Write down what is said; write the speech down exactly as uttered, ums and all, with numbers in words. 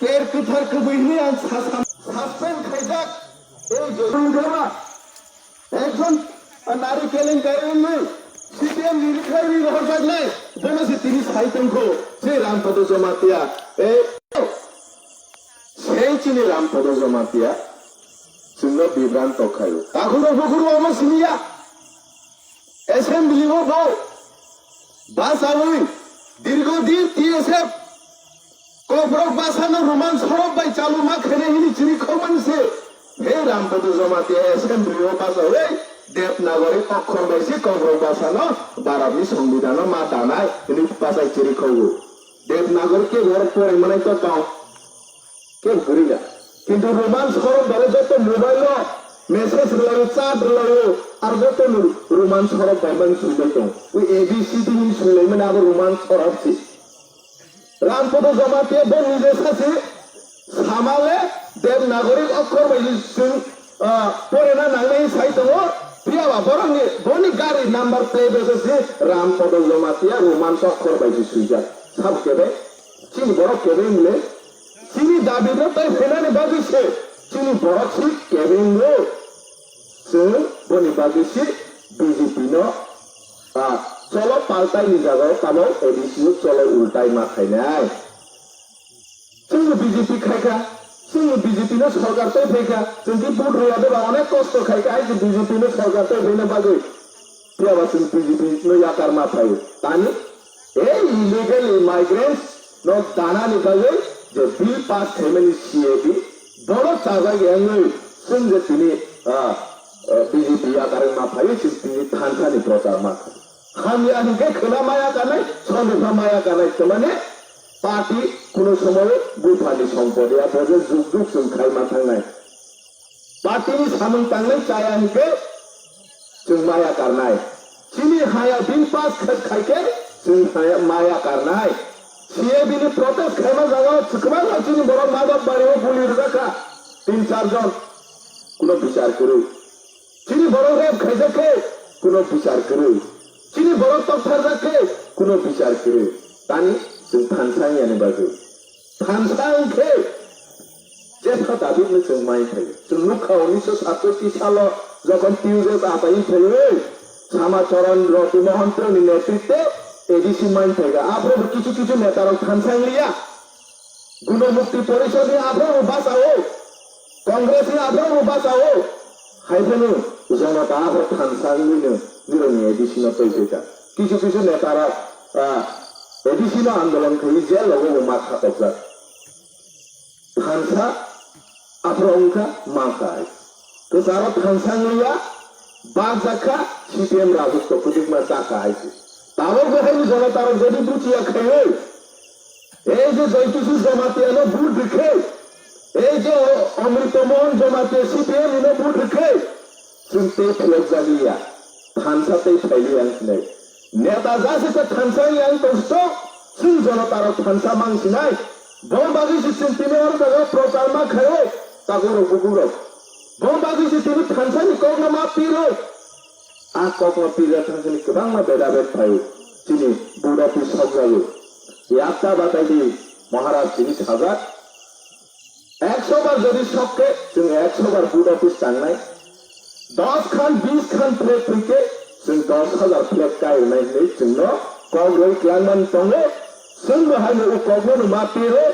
Ter kwthar kwbwi hwnwi ang sa-, sa-, suspend khaijak. Ei Jorung Deba, ekjon nari kelenkari wngwi C P M ni rwkhlai rwi rohorjaknai, bono se tini sai tongkho, se Rampada Jamatia. Ei, sei chini Rampada Jamatia, chwngno bibranto khaio. Takhurok bukhurok omo siniya. Assembly o bo bachawi dirgho din T S F Kokborok bwsano Roman sorok bai chaluma khainai hwnwi chirikhokmani se. He Rampada Jamatia assembly o bachawi Devanagari okhor bai se Kokborok bwsano Bharatni Songbidanno ma danai hwnwi bwsai chirikhogo. Devanagari kebo oro porai manai to tong. Kebo kwrwi na. Kintu Roman sorok bai joto mobile o message rwlaio, chat rwlaio, aro joto no Roman sorok bai mani swinai tong. Ui A B C D hwnwi swinai mani abo Roman sorok se. Rampada Jamatia bo nije sasi samale Devanagari okhor bai chwng, ah, porina nangnai sai tongo. Phiyaba borokni boni gari number plate o se Rampada Jamatia Roman okhor bai se swijak. Sabo kebe? Chini borok kebe wngmani? Chini dabi no tai phainani bagwi se chini borok si kebe wngo. Chwng boni bagwi si B J P no, ah, cholo paltai ni jaga o tamo A D C o cholo ultai ma khainai. Chwng B J P khaikha, chwng B J P no sorkar tei phaikha, chwng ki vote rwya de ba onek kosto khaikha, ai B J P no sorkar tei phaina bagwi. Phiya ba chwng B J P no yakar ma phaio. Tani, ei illegal immigrants no dana ni bagwi je bill pass khaimani C A A, bono chajak yangwi chwng je tini, ah, ah, B J P yakar ma phaio, chwng tini thansa ni prochar ma khaio. Hamya hinkhe khwna maya kanai, soni pha maya kanai, tamani party kuno somoy buphani sompodi, abo je jug jug chwng khai ma thangnai. Party ni samung tangnai chaya hinkhe chwng maya karnai. Chini haya bill pass khe khai khe chwng haya maya karnai. C A B ni protest khaima jaga o kwbangma chini borok madok bari o guli rwjak kha tin char jon. Kuno bichar kwrwi. Chini borok rape khaijak khe kuno bichar kwrwi. Chini borok tokpharjak khe kuno bichar kwrwi. Tani chwng thansa wngya ni bagwi. Thansa wngkhe jepha David no chwng mai phaio. Chwng nukha unisho satsotti salo jokhon T U J F atai phaiwi Sama Charan Roti Mohan Troni netritwe A D C mai phaikha. Aphuru kichu kichu neta rok thansa wngliya. Guno Mukti Porishod ni aphuru bachao. Congress ni aphuru bachao. Haiphano Janata aphuru thansa wngwino nirokni A D C no twi phaikha. Kichu kichu neta rok, ah, A D C no andolon khaiwi jail rogo bo ma khatokjak. Thansa aphuru wngkha ma khai. Kwcharo thansa wngya, bakjakha C P M rajotwo kwchwkma chakha hai se. Tabok bo haini Janata rok jodi buchiya khaiwi, ei je Joykisu Jamatia no vote rikhe, ei je Amrita Mohan Jamatia C P M no vote rikhe, chwng tei phiyokjaliya, thansa tei phailiya wngkhe neta jase khe thansa yang tongsto, chwng Janata rok thansa mang sinai, bo bagwi se chwng tini oro jaga prochar ma khaio, takhuk rok bukhuk rok. Bo bagwi se tini thansa ni kok no ma piro. A kok no pira thang sini kwbangma beda bed phai chini Buddha pi sok jago. Yakta batai di Maharaj chini sajak. Ekso bar jodi sok khe chwng ekso bar Buddha pi tangnai. Dos khan bis khan flag phi khe chwng dos hajar flag kai rwnai hinwi chwng no kok rwi twlang man tongo. Chwng bo hai no u kok no ma piro.